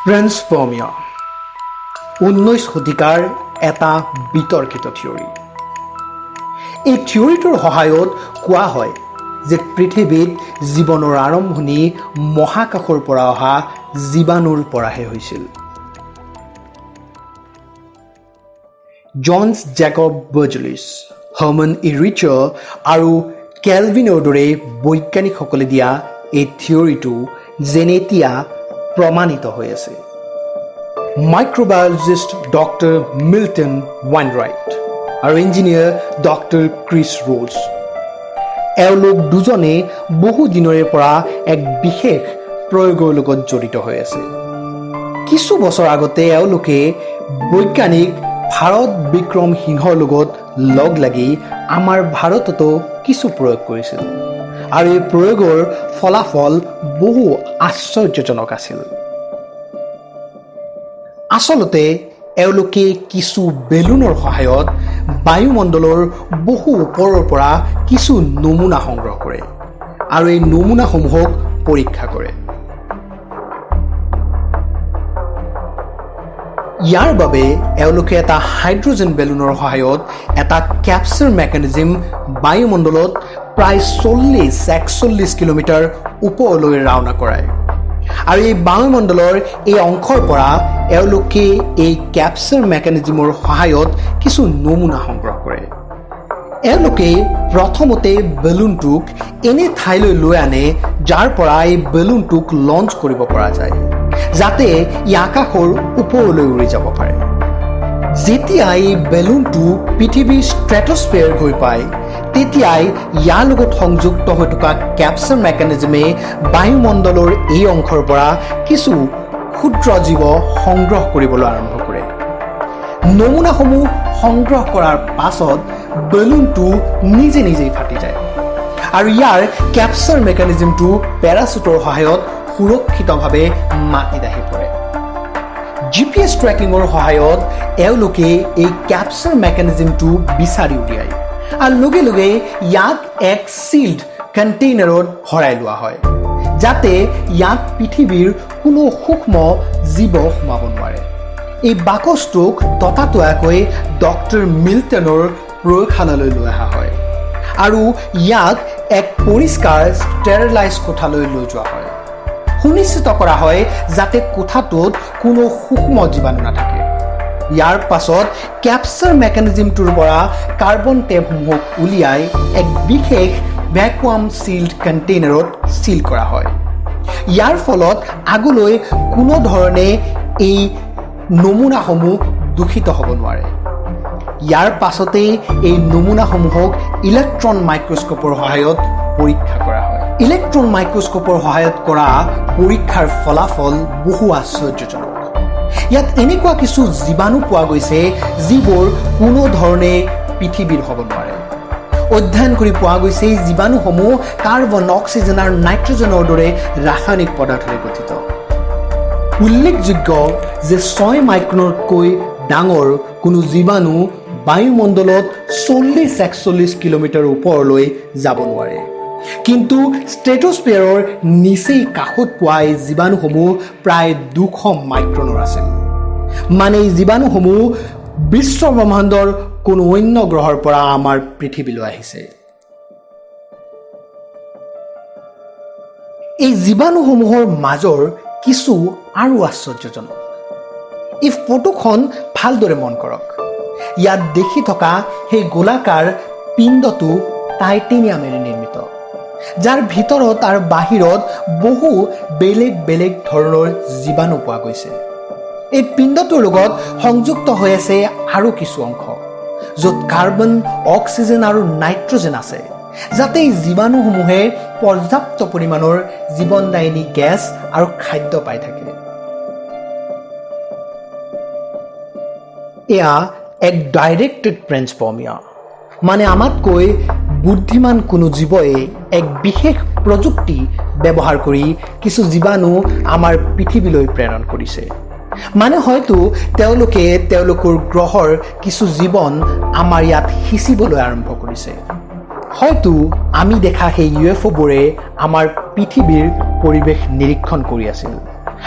পেনস্পাৰ্মিয়া 19 শতিকাৰ এটা বিতৰ্কিত থিয়ৰী। এই থিয়ৰীটোৰ সহায়ত কোৱা হয় যে পৃথিৱীত জীৱনৰ আৰম্ভণি মহাকাশৰ পৰা অহা জীৱাণুৰ পৰাহে হৈছিল। জন্স জেকব বাৰ্জেলিছ, হৰ্মন ইৰিচাৰ আৰু কেলভিনৰ দৰে বৈজ্ঞানিকসকলে দিয়া এই থিয়ৰীটো যেন এতিয়া প্ৰমাণিত হৈ আছে। মাইক্ৰ'বায়লজিষ্ট ডক্টৰ মিল্টন ৱাইনৰাইট আৰু ইঞ্জিনিয়াৰ ডক্টৰ ক্ৰিছ ৰোজ, এওঁলোক দুজনে বহু দিনৰে পৰা এক বিশেষ প্ৰয়োগৰ লগত জড়িত হৈ আছে। কিছু বছৰ আগতে এওঁলোকে বৈজ্ঞানিক ভাৰত বিক্ৰম সিংহৰ লগত লগ লাগি আমাৰ ভাৰততো কিছু প্ৰয়োগ কৰিছিল আৰু এই প্ৰয়োগৰ ফলাফল বহু আশ্চৰ্যজনক আছিল। আচলতে এওঁলোকে কিছু বেলুনৰ সহায়ত বায়ুমণ্ডলৰ বহু ওপৰৰ পৰা কিছু নমুনা সংগ্ৰহ কৰে আৰু এই নমুনাসমূহক পৰীক্ষা কৰে। ইয়াৰ বাবে এওঁলোকে এটা হাইড্ৰজেন বেলুনৰ সহায়ত এটা কেপচাৰ মেকানিজিম বায়ুমণ্ডলত প্ৰায় 40-41 কিলোমিটাৰ ওপৰলৈ ৰাওনা কৰায় আৰু এই বায়ুমণ্ডলৰ এই অংশৰ পৰা এওঁলোকে এই কেপচাৰ মেকানিজিমৰ সহায়ত কিছু নমুনা সংগ্ৰহ কৰে। এওঁলোকে প্ৰথমতে বেলুনটোক এনে ঠাইলৈ লৈ আনে, যাৰ পৰা এই বেলুনটোক লঞ্চ কৰিব পৰা যায়, যাতে ই আকাশৰ ওপৰলৈ উৰি যাব পাৰে। যেতিয়া এই বেলুনটো পৃথিৱীৰ ষ্ট্ৰেটস্ফিয়াৰ গৈ পায়, তেতিয়াই ইয়াৰ লগত সংযুক্ত হৈ থকা কেপচাৰ মেকানিজমে বায়ুমণ্ডলৰ এই অংশৰ পৰা কিছু ক্ষুদ্ৰ জীৱ সংগ্ৰহ কৰিবলৈ আৰম্ভ কৰে। নমুনাসমূহ সংগ্ৰহ কৰাৰ পাছত বেলুনটো নিজে নিজেই ফাটি যায় আৰু ইয়াৰ কেপচাৰ মেকানিজমটো পেৰাচুটৰ সহায়ত সুৰক্ষিতভাৱে মাটিত আহি পৰে। জিপিএছ ট্ৰেকিঙৰ সহায়ত এওঁলোকে এই কেপচাৰ মেকানিজমটো বিচাৰি উলিয়ায় আৰু লগে লগে ইয়াক এক চিল্ড কণ্টেইনাৰত ভৰাই লোৱা হয়, যাতে ইয়াত পৃথিৱীৰ কোনো সূক্ষ্ম জীৱ সোমাব নোৱাৰে। এই বাকচটোক ততাতৈয়াকৈ ডক্টৰ মিল্টনৰ প্ৰয়োগশালালৈ লৈ অহা হয় আৰু ইয়াক এক পৰিষ্কাৰ ষ্টেৰিলাইজ কোঠালৈ লৈ যোৱা হয়। সুনিশ্চিত কৰা হয় যাতে কোঠাটোত কোনো সূক্ষ্ম জীৱাণু নাথাকে। ইয়াৰ পাছত কেপচাৰ মেকানিজিমটোৰ পৰা কাৰ্বন টেপসমূহক উলিয়াই এক বিশেষ ভেকুৱাম চিল্ড কণ্টেইনাৰত চিল কৰা হয়। ইয়াৰ ফলত আগলৈ কোনো ধৰণে এই নমুনাসমূহ দূষিত হ'ব নোৱাৰে। ইয়াৰ পাছতেই এই নমুনাসমূহক ইলেক্ট্ৰন মাইক্ৰস্কোপৰ সহায়ত পৰীক্ষা কৰা হয়। ইলেক্ট্ৰন মাইক্ৰস্কোপৰ সহায়ত কৰা পৰীক্ষাৰ ফলাফল বহু আশ্চৰ্যজনক। ইয়াত এনেকুৱা কিছু জীৱাণু পোৱা গৈছে, যিবোৰ কোনো ধৰণে পৃথিৱীৰ হ'ব নোৱাৰে। অধ্যয়ন কৰি পোৱা গৈছে, এই জীৱাণুসমূহ কাৰ্বন, অক্সিজেন আৰু নাইট্ৰজেনৰ দৰে ৰাসায়নিক পদাৰ্থৰে গঠিত। উল্লেখযোগ্য যে 6 মাইক্ৰনতকৈ ডাঙৰ কোনো জীৱাণু বায়ুমণ্ডলত 40-41 কিলোমিটাৰ ওপৰলৈ যাব নোৱাৰে। কিন্তু ষ্ট্ৰেটস্ফিয়াৰৰ নিচেই কাষত পোৱা এই জীৱাণুসমূহ প্ৰায় 200 মাইক্ৰনৰ আছিল। মানে এই জীৱাণুসমূহ বিশ্ব ব্ৰহ্মাণ্ডৰ কোনো অন্য গ্ৰহৰ পৰা আমাৰ পৃথিৱীলৈ আহিছে। এই জীৱাণুসমূহৰ মাজৰ কিছু আৰু আশ্চৰ্যজনক। এই ফটোখন ভালদৰে মন কৰক। ইয়াত দেখি থকা সেই গোলাকাৰ পিণ্ডটো টাইটেনিয়ামেৰে নিৰ্মিত, যাৰ ভিতৰত আৰু বাহিৰত বহু বেলেগ বেলেগ ধৰণৰ জীৱাণু পোৱা গৈছে। এই পিণ্ডটোৰ লগত সংযুক্ত হৈ আছে আৰু কিছু অংশ, য'ত কাৰ্বন, অক্সিজেন আৰু নাইট্ৰজেন আছে, যাতে এই জীৱাণুসমূহে পৰ্যাপ্ত পৰিমাণৰ জীৱনদায়িনী গেছ আৰু খাদ্য পাই থাকে। এয়া এক ডাইৰেক্টেড পেনস্পাৰ্মিয়া, মানে আমাতকৈ বুদ্ধিমান কোনো জীৱই এক বিশেষ প্ৰযুক্তি ব্যৱহাৰ কৰি কিছু জীৱাণু আমাৰ পৃথিৱীলৈ প্ৰেৰণ কৰিছে। মানে হয়তো তেওঁলোকে তেওঁলোকৰ গ্ৰহৰ কিছু জীৱন আমাৰ ইয়াত সিঁচিবলৈ আৰম্ভ কৰিছে। হয়তো আমি দেখা সেই ইউএফঅ'বোৰে আমাৰ পৃথিৱীৰ পৰিৱেশ নিৰীক্ষণ কৰি আছিল।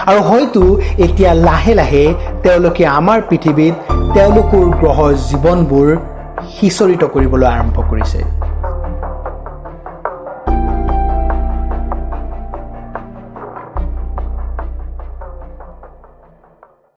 আৰু হয়তো এতিয়া লাহে লাহে তেওঁলোকে আমাৰ পৃথিৱীত তেওঁলোকৰ গ্ৰহৰ জীৱনবোৰ সিঁচৰিত কৰিবলৈ আৰম্ভ কৰিছে।